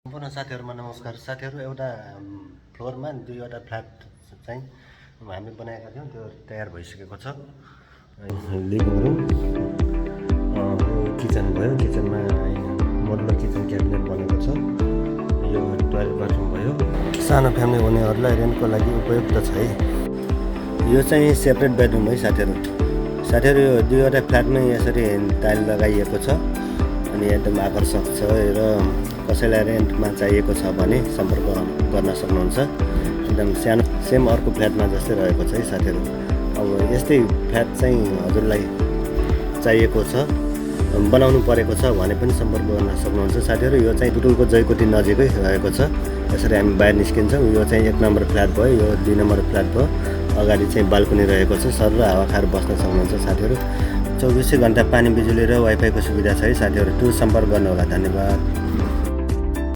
सम्पूर्ण साथीहरुमा नमस्कार। साथीहरु, एउटा फ्लोरमा दुईवटा फ्ल्याट चाहिँ हामीले बनाएका थियौँ, त्यो तयार भइसकेको छ। लिभिङ रुम, किचन भयो, किचनमा मोडुलर किचन क्याबिनेट बनेको छ। यो टोयलेट बाथरुम भयो। सानो फ्यामिली हुनेहरूलाई रेन्टको लागि उपयुक्त छ है। यो चाहिँ सेपरेट बेडरुम है साथीहरु। साथीहरु, यो दुईवटा फ्ल्याटमै यसरी टाइल लगाइएको छ अनि एकदम आकर्षक छ र कसैलाई रेन्टमा चाहिएको छ भने सम्पर्क गर्न सक्नुहुन्छ। एकदम सानो सेम अर्को फ्ल्याटमा जस्तै रहेको छ है साथीहरु। अब यस्तै फ्ल्याट चाहिँ हजुरलाई चाहिएको छ, बनाउनु परेको छ भने पनि सम्पर्क गर्न सक्नुहुन्छ साथीहरु। यो चाहिँ बुटुलको जयकोटी नजिकै रहेको छ। यसरी हामी बाहिर निस्किन्छौँ। यो चाहिँ 1 नम्बर फ्ल्याट भयो, यो 2 नम्बर फ्ल्याट भयो। अगाडि चाहिँ बाल्कनी रहेको छ, सर र हावा खाएर बस्न सक्नुहुन्छ साथीहरु। 24 घण्टा पानी बिजुली र वाइफाईको सुविधा छ है साथीहरु। सम्पर्क गर्नुहोला। धन्यवाद।